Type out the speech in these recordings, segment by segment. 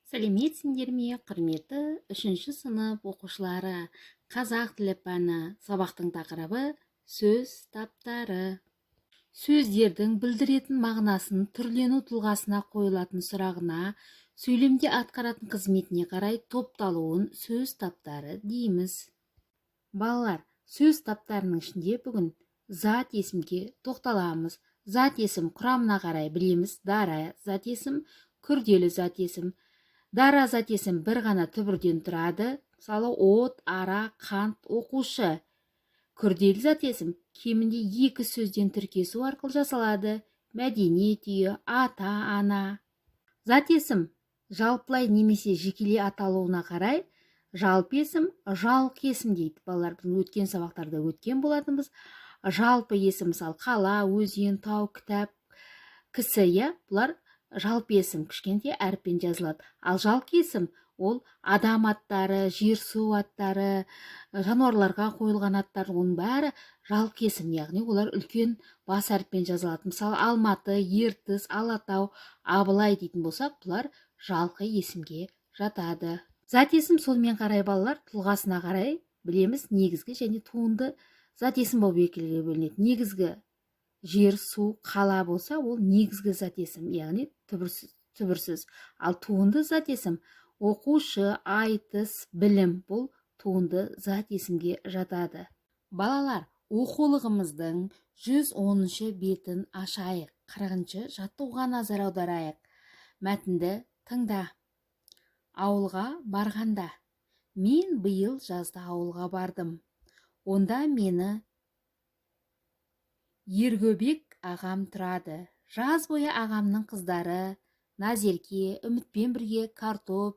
Сәлеметсіңдер ме, құрметті үшінші сынып оқушылары! Қазақ тілі пәні, сабақтың тақырыбы: сөз таптары. Сөздердің білдіретін мағынасын түрлену тұлғасына қойылатын сұрағына, сөйлемде атқаратын қызметіне қарай топталуын сөз таптары дейміз. Балалар, сөз таптарының ішінде бүгін зат есімге тоқталамыз. Зат есім құрамына қарай білеміз: дара зат есім, күрделі зат есім. Дара зат есім бір ғана түбірден тұрады, мысалы, от, ара, қант, оқушы. Күрделі зат есім кемінде екі сөзден тіркесу арқылы жасалады: мәдениет үйі, ата, ана. Зат есім жалпылай немесе жекелей аталуына қарай жалпы есім, жалқы есім дейді. Балалар, біздің өткен сабақтарда өткен болатынбыз. Жалпы есім, мысалы, қала, өзен, тау, кітап, кісі, иә, бұлар жалпы есім, кішкентай әріппен жазылады. Ал жалқы есім ол адам аттары, жер су аттары, жануарларға қойылған аттар, оның бәрі жалқы есім, яғни олар үлкен бас әріппен жазылады. Мысалы, Алматы, Ертіс, Алатау, Абылай дейтін болсақ, бұлар жалқы есімге жатады. Зат есім сонымен қарай, балалар, тұлғасына қарай білеміз, негізгі және туынды зат есім болып екіге бөлінеді. Негізгі жер, су, қала болса, ол негізгі зат есім, яғни түбірсіз. Ал туынды зат есім оқушы, айтыс, білім, бұл туынды зат есімге жатады. Балалар, оқулығымыздың 110 бетін ашайық, 40 жаттығуға назар аударайық. Мәтінді тыңда. Ауылға барғанда. Мен биыл жазда ауылға бардым. Онда мені Ергөбек ағам тұрады. Жаз бойы ағамның қыздары Назерке, Үмітпен бірге картоп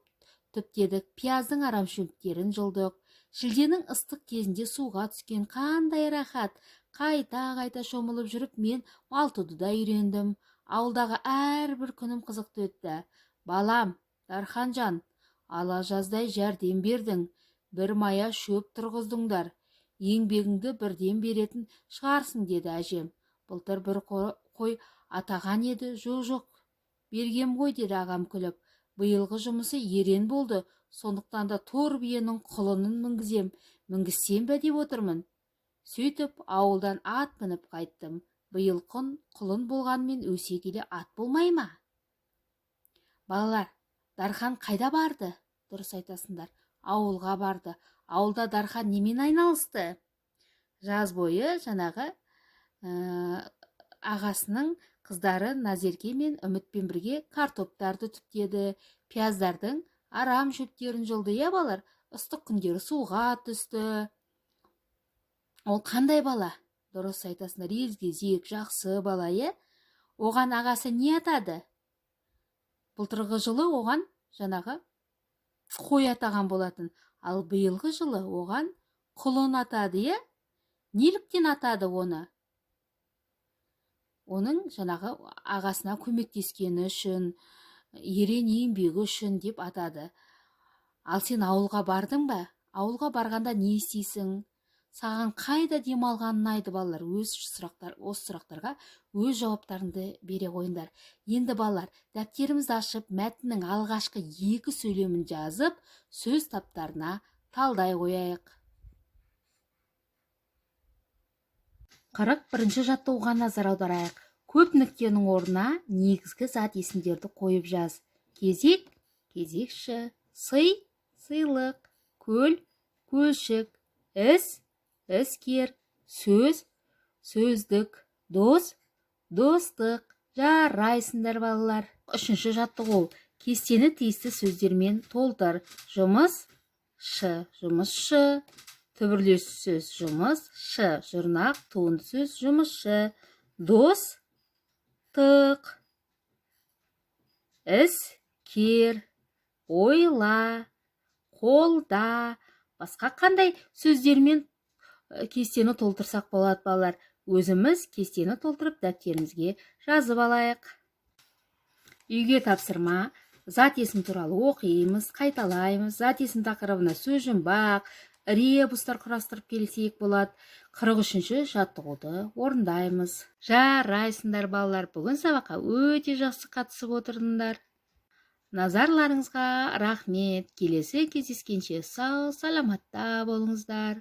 түптедік, пияздың арамшөптерін жұлдық. Шілденің ыстық кезінде суға түскен қандай рахат! Қайта-қайта шомылып жүріп мен малтуды да үйрендім. Ауылдағы әрбір күнім қызықты өтті. Балам, Дарханжан, ала жаздай жәрдем бердің, бір мая шөп тұрғыздыңдар. Еңбегіңді бірден беретін шығарсың, деді әжем. Былтыр бір қой атаған еді. Жоқ, бергем ғой, деді ағам күліп. Биылғы жұмысы ерен болды, сондықтан да тор биенің құлынын мінгізем, мінгізсем бе деп отырмын. Сөйтіп ауылдан ат мініп қайттым. Биыл құлын болғанмен, өсе келе ат болмай ма? Балалар, Дархан қайда барды? Дұрыс айтасыңдар, ауылға барды. Ауылда Дархан немен айналысты? Жаз бойы жаңағы ағасының қыздары Назерке мен Үмітпен бірге картоптарды түптеді, пияздардың арам шөптерін жұлды, иә, балалар? Ыстық күндері суға түсті. Ол қандай бала? Дұрыс айтасыңдар, елгезек, жақсы бала, иә? Оған ағасы не атады? Былтырғы жылы оған жаңағы қой атаған болатын, ал биылғы жылы оған құлын атады, иә? Неліктен атады оны? Оның жаңағы ағасына көмектескені үшін, ерен еңбегі үшін деп атады. Ал сен ауылға бардың ба? Ауылға барғанда не істейсің? Саған қайда демалған ұнайды? Балалар, өз сұрақтар, осы сұрақтарға өз жауаптарыңды бере қойыңдар. Енді, балалар, дәптерімізді ашып, мәтіннің алғашқы екі сөйлемін жазып, сөз таптарына талдай қояйық. 41 жаттығуға назар аударайық. Көп нүктенің орнына негізгі зат есімдерді қойып жаз. Кезек, кезекші, сый, сыйлық, көл, көлшік, іс, іскер, сөз, сөздік, дос, достық. Жарайсыңдар, балалар. Үшінші жаттығу. Кестені тиісті сөздермен толтыр. Жұмыс, шы, жұмысшы, түбірлес сөз жұмыс, шы, жұрнақ, туынды сөз жұмысшы, дос, тық, іс, кер, ойла, қолда. Басқа қандай сөздермен кестені толтырсақ болады, балалар? Өзіміз кестені толтырып, дәптерімізге жазып алайық. Үйге тапсырма: зат есім туралы оқимыз, қайталаймыз. Зат есім тақырыбына сөз жұмбақ, ребустар құрастырып келсек болады. 43 жаттығуды орындаймыз. Жарайсыңдар, балалар, бүгін сабаққа өте жақсы қатысып отырдыңдар. Назарларыңызға рахмет. Келесі кездескенше сау саламатта болыңыздар.